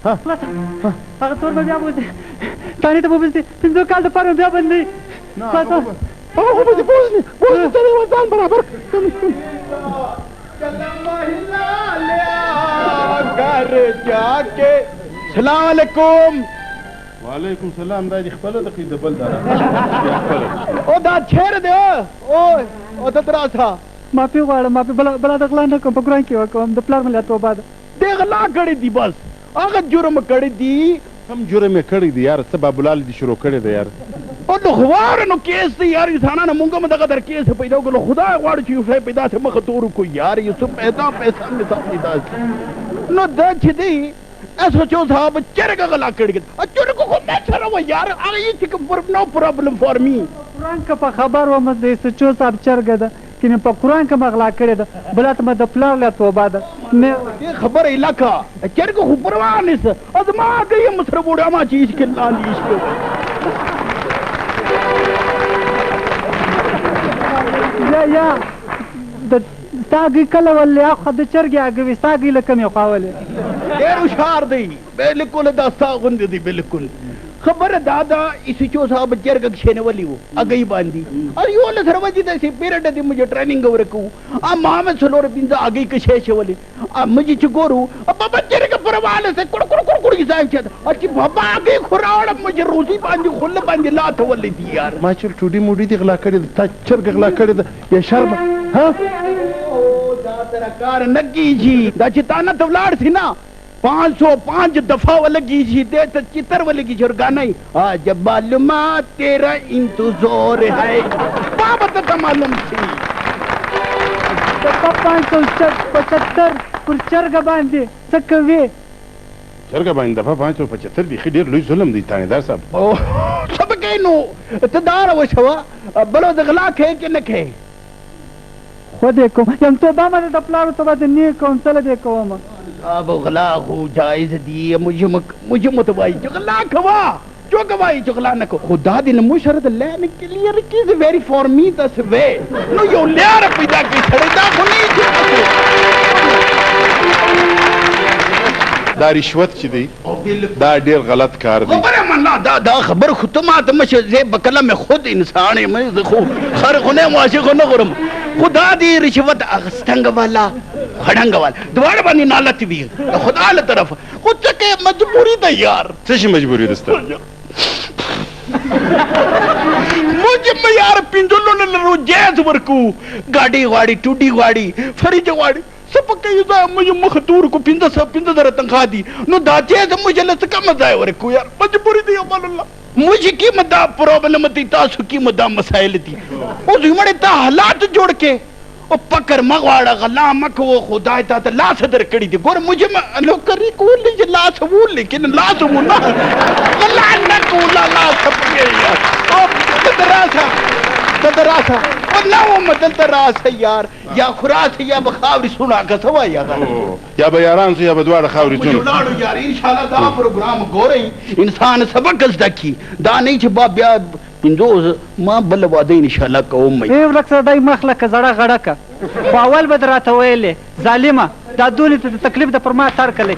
هغه تور به بیا بوځي، تاڼې ته به بوځي، پنځو کال دپاره به بیا بندوي. خلاصه هغه خو به دې بوځي، بوځي، ته یې ځان برابر کړه. سلام علیکم. وعلیکم سلام. دا دې خپله ده که د بل ده؟ او دا چېرې دی؟ او او ته راسه. معافي غواړم، معافي. بله بله د غلا نه کوم، په قرآن کې وکوم، د پلار مې لا توبه ده. دې غلا کړې دي، بس هغه جرم کړی دی. کوم جرم یې کړی دی یار؟ څه بابولال دې شروع کړی دی یار؟ او د خوار نو کیس دی یار. انسانانو مونږ هم دغه در کیس پیدا کړو. خدای غواړي چې یو شی پیدا شي، مخه تور کو یار، یو څه پیدا پیسې مې څه پیدا شي. نو دا چې دی ایس ایچ او صاحب چرګ غلا کړی، چرګ خو مې سره و یار، هغه هیڅ کوم نو پرابلم فار می. قرآن که په خبر وم د ایس ایچ او صاحب چرګه ده، کنې په قرآن که مې غلا کړې ده، بله ته مې د پلار له توبه ده. نه دې خبره یې لکه چرګ خو پروا نشته، زما هګۍ هم سره وړه، ما چې هیڅ کې لاندې هیڅ. یا یا د ستا هګۍ کله ولې؟ اخوا د چرګې هګۍ وي، ستا هګۍ له کومې خوا ولې؟ ډېر هوښیار دی، بالکل دا ستا غوندې دی بالکل. خبره دا ده ایس ایچ او صاحب چرګ کښېنولی و هګۍ باندې، او یولس ورځې داسې پیریډ دی، موږ ټریننګ ورکوو. ما مې څلور پنځه هګۍ کښې شولې. موږ چې ګورو بابا چرګ پر واله سه کړ کړ کړ کړ ځای چې چې بابا هګۍ خو راوړه، موږ روزي باندې خوله باندې لاته ولې دي یار. ما چې ټوډي موډي دې غلا کړې ده، تا چرګ غلا کړې ده، بې شرمه. ها دا تر کار نه کیږي، دا چې تا نه ته ولاړ سي نه 505 دفعہ ولگی دے تو چتر ولگی اور گانا ہی آج معلومہ تیرا انتظار ہے، بابا ته معلوم سی. دفعه 575 پر چرګه باندې څه کوې؟ چرګه باندې دفعه 575 بیخي ډېر لوی ظلم دی تاڼېدار صاحب. څه به کوې نو؟ ته دا راوشوه، بلو د غلا کوې که نه کوې؟ خو دې کوم یم، توبه مې د پلار توبه دې نه کوم، څه له دې کوم؟ اب غلا خو جایز دی، مجھے متوائی چې غلا کوا، جو گواہی چې غلا نه کو. خدا دې نه مو سره د لاین کلیر کی از ویری فار می دس وے. نو یو لار پیدا کی سړی، دا خو نه چې دا رشوت چې دی دا ډېر غلط کار دی. خبره منه، دا دا خبر خو ته ماته مشه، زه به کله مې خود انسان یم، زه خو خر خو نه یم، عاشق خو نه خورم. خدا دې رشوت اخستنګ والا خړنګ والا دواړه باندې نالت وي د خدا له طرفه. خو څه کوې، مجبوري ده یار. څه شي مجبوري ده ستا؟ موږ مې یار پنځه لونه لرو، جیز ورکو، ګاډي غواړي، ټوډي غواړي، فرج غواړي، څه پکې ځای موږ مخ تور کو. 500 5000 تنخواه دي، نو دا جیز موږ له څه کومه ځای ورکو یار؟ مجبوري دی. امان الله، موږ کې مدا پرابلم دی، تاسو کې مدا مسایل دي. اوس مړې ته حالات جوړ کې او پکر مه غواړه، غلا مه کوه. خدای تا ته لاس درکړي دي. ګوره موږ نوکري کولې چې لاس وو، لیکن لاس وو نه، غلا نه کوله، لاس پکې یار. او ته راسه، ته راسه، او نه وم دلته راسه یار، یا خو راسه یا به خاورې سوڼه که څه وایي هغه، یا به یاران سو یا به دواړه خاورې سوڼو. ولاړو یار. انشاءالله دا پروګرام ګورئ، انسان سبق زده کړي، دا نه چې با بیا پنځوس ما بله واده انشاءالله کوم. ای ورک سره دی مخ لکه زړه غړکه، خو اول به درته ویلې ظالمه، دا دونې ته د تکلیف د پر ما تر کلی.